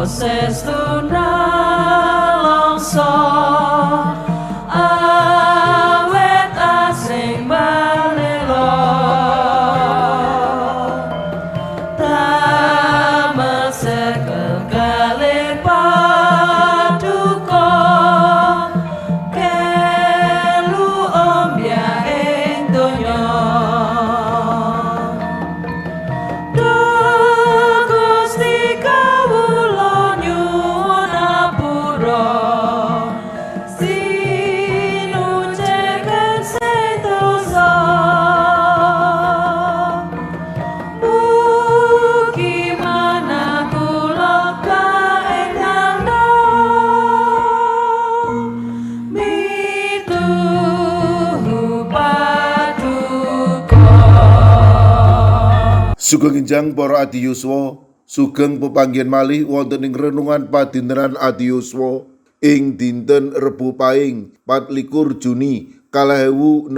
Sestu nalangsa awet asing balela damel sekekale paduka kelu ombyaing donya. Duh Gusti kawula nyuwun apura sinuceken sedosa mugi manah kula kaenando mituhu paduka. Sugeng enjang para adi yuswa, sugeng pepanggihan malih wonten ing renungan padintenan adi yuswa ing dinten Rebo Paing 24 Juni 2026.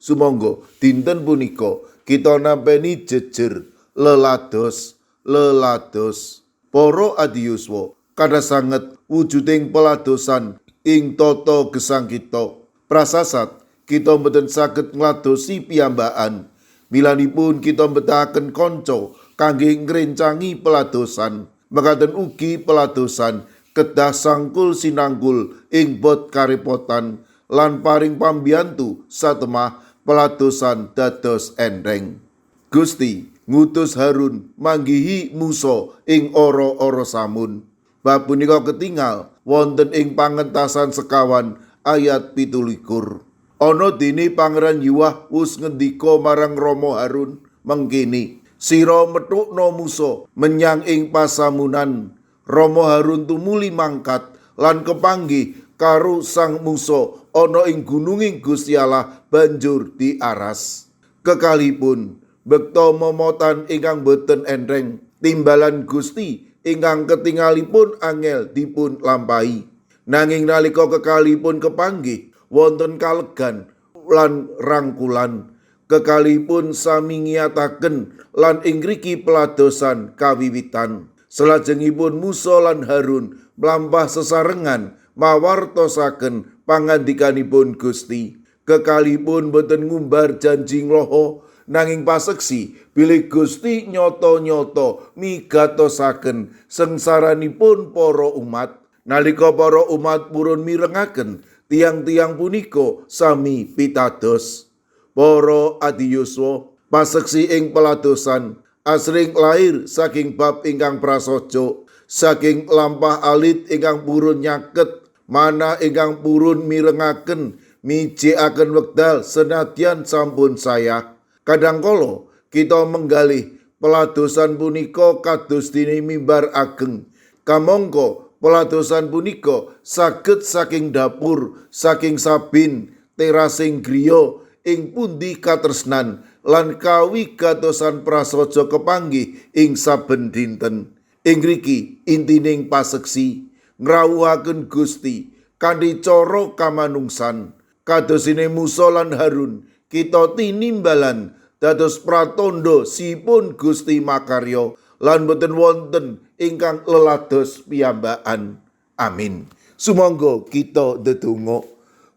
Sumangga dinten punika kita nampeni jejer lelados lelados. Para adi yuswa, kathah sanget wujuding peladosan ing tata gesang kita. Prasasat kita mboten saged ngladosi piyambakan. Milanipun kita mbetahaken kanca kangge ngrencangi peladosan. Mekaten ugi peladosan kedah sangkul sinangkul ing bot karepotan lan paring pambiyantu satemah peladosan dados enteng. Gusti ngutus Harun manggihi Musa ing ora-ora samun. Bab punika ketingal wonten ing pangentasan sekawan ayat 27. Ana dene Pangeran Yuwah wus ngendika marang Rama Harun mengkene, sira methukna Musa menyang ing pasamunan. Rama Harun tumuli mangkat lan kepanggih karo Sang Musa ana ing gununging Gusti Allah banjur diaras. Kekalipun bekta momotan ingkang boten enteng, timbalan Gusti ingkang ketingalipun angel dipun lampahi. Nanging nalika kekalipun kepanggih wonten kalegan lan rangkulan, kekalipun sami ngiyataken lan ing ngriki peladosan kawiwitan. Salajengipun Musa lan Harun mlampah sesarengan mawartosaken pangandikanipun Gusti. Kekalipun boten ngumbar janji ngloho, nanging paseksi bilih Gusti nyata-nyata migatosaken sengsaranipun para umat. Nalika para umat purun mirengaken, tiang-tiang punika sami pitados. Para adi yuswa, paseksi ing peladosan asring lair saking bab ingkang prasaja, saking lampah alit ingkang purun nyaket, manah ingkang purun mirengaken, mijikaken wekdal senadyan sampun sayah. Kadangkala kita menggalih peladosan punika kados dene mimbar ageng. Kamangka peladosan punika saged saking dapur, saking sabin, terasing griya, ing pundi katresnan lan kawigatosan prasaja kepanggih ing saben dinten. Ing ngriki intining paseksi ngrawuhaken Gusti kanthi cara kamanungsan. Kadosine Musa lan Harun, kita tinimbalan dados pratandha sipun Gusti makarya lan boten wonten ingkang lelados piyambakan. Amin. Sumangga kita ndedonga.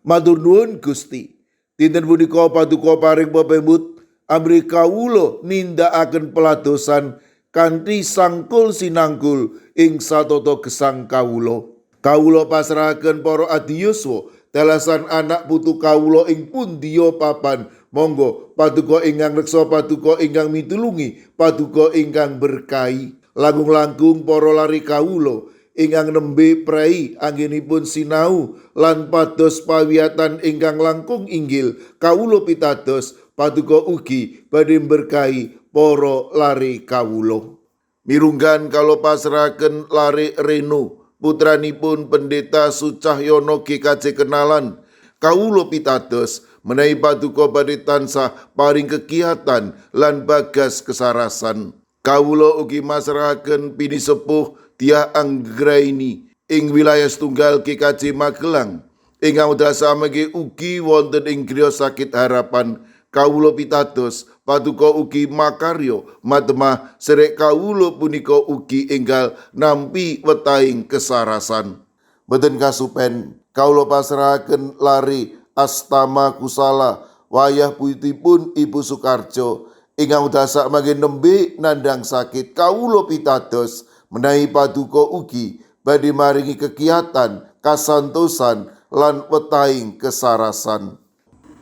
Matur nuwun Gusti. Dinten punika paduka paring pepembut amrih kawula nindakaken peladosan kanthi sangkul sinangkul ing satata gesang kawula. Kawula pasrahaken para adi yuswa dalasan anak putu kawula ing pundiya papan. Monggo paduka ingkang reksa, paduka ingkang mitulungi, paduka ingkang berkahi. Langkung-langkung para lari kawula ingkang nembe prei anggenipun sinau lan pados pawiyatan ingkang langkung inggil, kawula pitados paduka ugi badhe berkahi para lari kawula. Mirunggan kawula pasrahaken lare Reno, putranipun Pendeta Sucahyono GKJ Kenalan. Kawula pitados menawi paduka badhe tansah paring kegiatan lan bagas kesarasan. Kawula ugi masrahaken pinisepuh Diah Anggraini ing wilayah setunggal GKJ Magelang ingkang wekdal samangke ugi wonten ing griya sakit harapan. Kawula pitados paduka ugi makarya matemah serek kawula punika ugi enggal nampi wetahing kesarasan. Boten kasupen kawula pasrahaken lari Astama Kusala wayah putipun Ibu Sukarjo ingkang dasak mangke nembe nandhang sakit. Kawula pitados menawi paduka ugi badhe maringi kegiatan kasantosan lan wetahing kesarasan.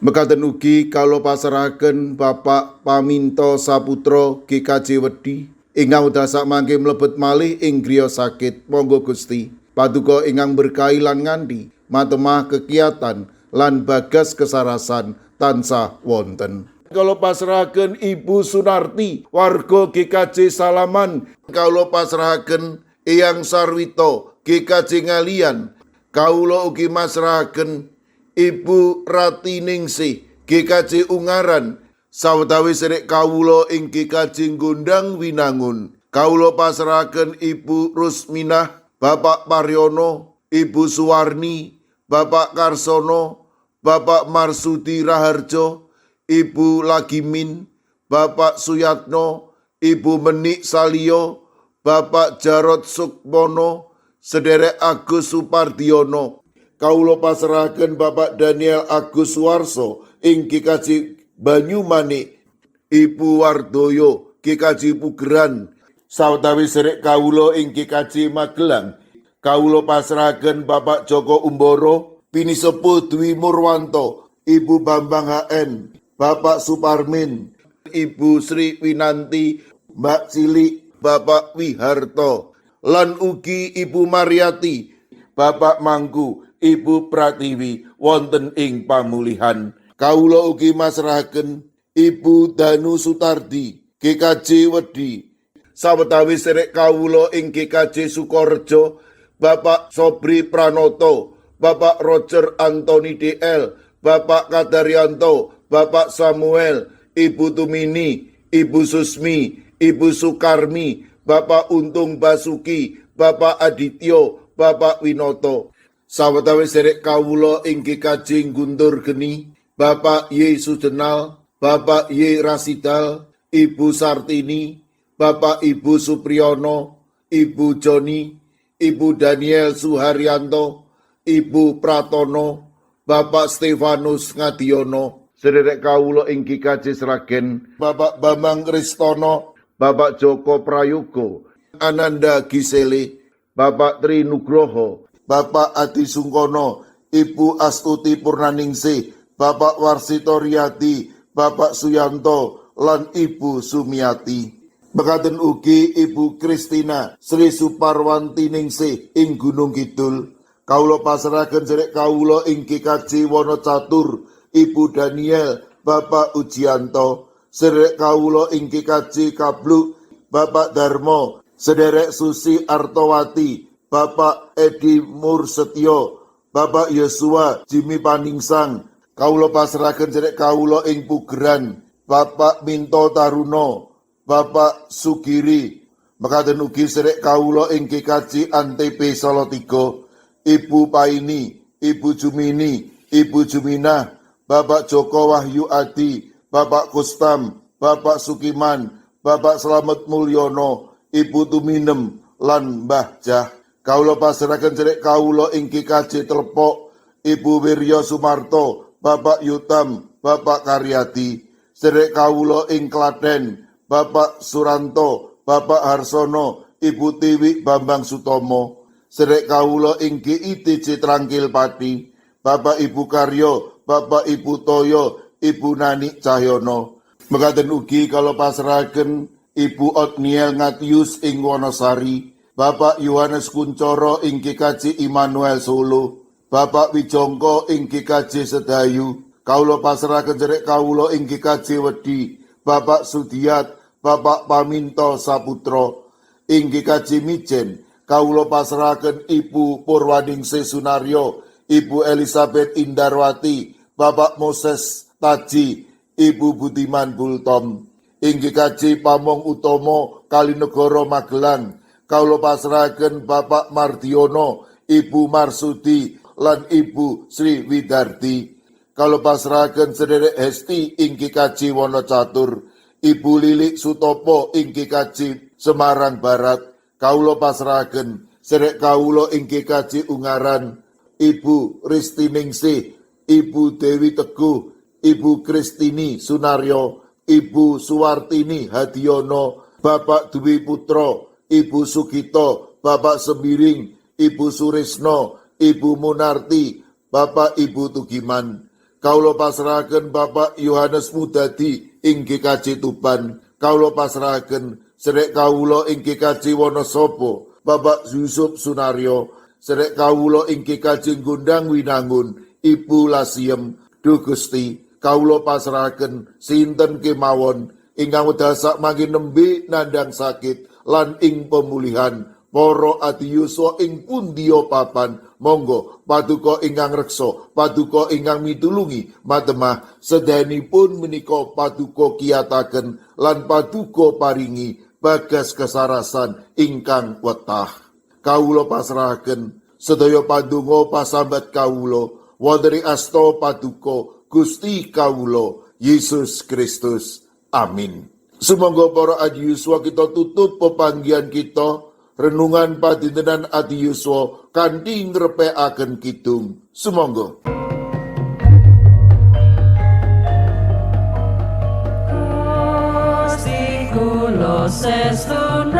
Mekaten ugi kawula pasrahaken Bapak Paminto Saputra GKJ Wedi ingkang dasak mangke mlebet malih ing griya sakit. Monggo Gusti paduka ingkang berkahi lan nganti matemah kegiatan lan bagas kesarasan tansah wonten. Kawula pasrahaken Ibu Sunarti warga GKJ Salaman. Kawula pasrahaken Eyang Sarwito GKJ Ngalian. Kawula ugi masrahaken Ibu Ratiningsih GKJ Ungaran. Sawetawis serek kawula ing GKJ Gondang Winangun. Kawula pasrahaken Ibu Rusminah, Bapak Paryono, Ibu Suwarni, Bapak Karsono, Bapak Marsudi Raharjo, Ibu Lagimin, Bapak Suyatno, Ibu Menik Salio, Bapak Jarod Sukmono, Sederek Agus Supardiono. Kawula pasrahaken Bapak Daniel Agus Suwarso ing GKJ Banyumanik, Ibu Wardoyo GKJ Pugeran. Sawetawis serek kawula ing GKJ Magelang. Kawula pasrahaken Bapak Joko Umboro, Pinisepuh Dwi Murwanto, Ibu Bambang HN, Bapak Suparmin, Ibu Sri Winanti, Mbak Cilik, Bapak Wiharto, lan ugi Ibu Mariati, Bapak Mangku, Ibu Pratiwi wonten ing pamulihan. Kawula ugi masrahaken Ibu Danu Sutardi GKJ Wedi. Sawetawis serek kawula ing GKJ Sukorejo, Bapak Sobri Pranoto, Bapak Roger Anthony DL, Bapak Kadaryanto, Bapak Samuel, Ibu Tumini, Ibu Susmi, Ibu Sukarmi, Bapak Untung Basuki, Bapak Adityo, Bapak Winoto. Sawetawis serek kawula ing GKJ Guntur Geni, Bapak Y Sujenal, Bapak Y Rasidal, Ibu Sartini, Bapak Ibu Supriyono, Ibu Joni, Ibu Daniel Suharyanto, Ibu Pratono, Bapak Stefanus Ngadiono. Sederek kawula ing GKJ Sragen, Bapak Bambang Ristono, Bapak Joko Prayogo, Ananda Gisele, Bapak Tri Nugroho, Bapak Adi Sungkono, Ibu Astuti Purnaningsih, Bapak Warsito Riyadi, Bapak Suyanto, lan Ibu Sumiati. Mekaten ugi Ibu Kristina Sri Suparwanti Ningsih ing Gunung Kidul. Kawula pasrahaken serek kawula ing GKJ Wonocatur, Ibu Daniel, Bapak Ujianto, serek kawula ing GKJ Kabluk, Bapak Darmo, sederek Susi Artowati, Bapak Edi Mursetyo, Bapak Yosua Jimmy Paningsang. Kawula pasrahaken serek kawula ing Pugeran, Bapak Minto Taruno, Bapak Sugiri. Mekaten ugi serek kawula ing GKJ Antp Salatiga, Ibu Paini, Ibu Jumini, Ibu Juminah, Bapak Joko Wahyu Adi, Bapak Kustam, Bapak Sukiman, Bapak Slamet Mulyono, Ibu Tuminem, lan Mbah Jah. Kawula pasrahaken serek kawula ing GKJ Telepok, Ibu Wirya Sumarto, Bapak Yutam, Bapak Karyadi. Serek kawula ing Klaten, Bapak Suranto, Bapak Harsono, Ibu Tiwi Bambang Sutomo. Serek kawula ing GITC Trangkil Pati, Bapak Ibu Karyo, Bapak Ibu Toyo, Ibu Nani Cahyono. Mekaten ugi kawula pasrahaken Ibu Otniel Ngatius ing Wonosari, Bapak Yohanes Kuncoro ing GKJ Immanuel Solo, Bapak Wijongko ing GKJ Sedayu. Kawula pasrahaken serek kawula ing GKJ Wedi, Bapak Sudiat, Bapak Paminto Saputra. Ing GKJ Mijen, kawula pasrahaken Ibu Purwaningsih Sunaryo, Ibu Elizabeth Indarwati, Bapak Moses Taji, Ibu Budiman Bultom. Ing GKJ Pamong Utomo Kalinegoro Magelang, kawula pasrahaken Bapak Mardiono, Ibu Marsudi, lan Ibu Sri Widardi. Kawula pasrahaken sederek Hesti ing GKJ Wonocatur, Ibu Lilik Sutopo ing GKJ Semarang Barat. Kawula pasrahaken sederek kawula ing GKJ Ungaran, Ibu Ristiningsih, Ibu Dewi Teguh, Ibu Kristini Sunaryo, Ibu Suwartini Hadiono, Bapak Dwi Putro, Ibu Sugito, Bapak Sembiring, Ibu Surisno, Ibu Munarti, Bapak Ibu Tugiman. Kawula pasrahaken Bapak Yohanes Mudadi ing GKJ Tuban. Kawula pasrahaken sederek kawula ing GKJ Wonosobo, Bapak Yusuf Sunaryo, sederek kawula ing GKJ Gondang Winangun, Ibu Lasiem. Duh Gusti, kawula pasrahaken sinten kemawon ingkang wekdal sakmangke nembe nandhang sakit lan ing pemulihan para adiyuswa ing pundiya papan. Monggo paduka ingkang reksa, paduka ingkang mitulungi matemah sedayanipun menika paduka kiyataken lan paduka paringi bagas kesarasan ingkang wetah. Kawula pasrahaken sedaya pandonga pasambat kawula wonten ing asta paduka Gusti kawula Yesus Kristus. Amin. Sumangga para adiyuswa kita tutup pepanggihan kita renungan padintenan adiyuswa kanthi ngrepekaken kidung. Sumangga. Gusti kula sestu.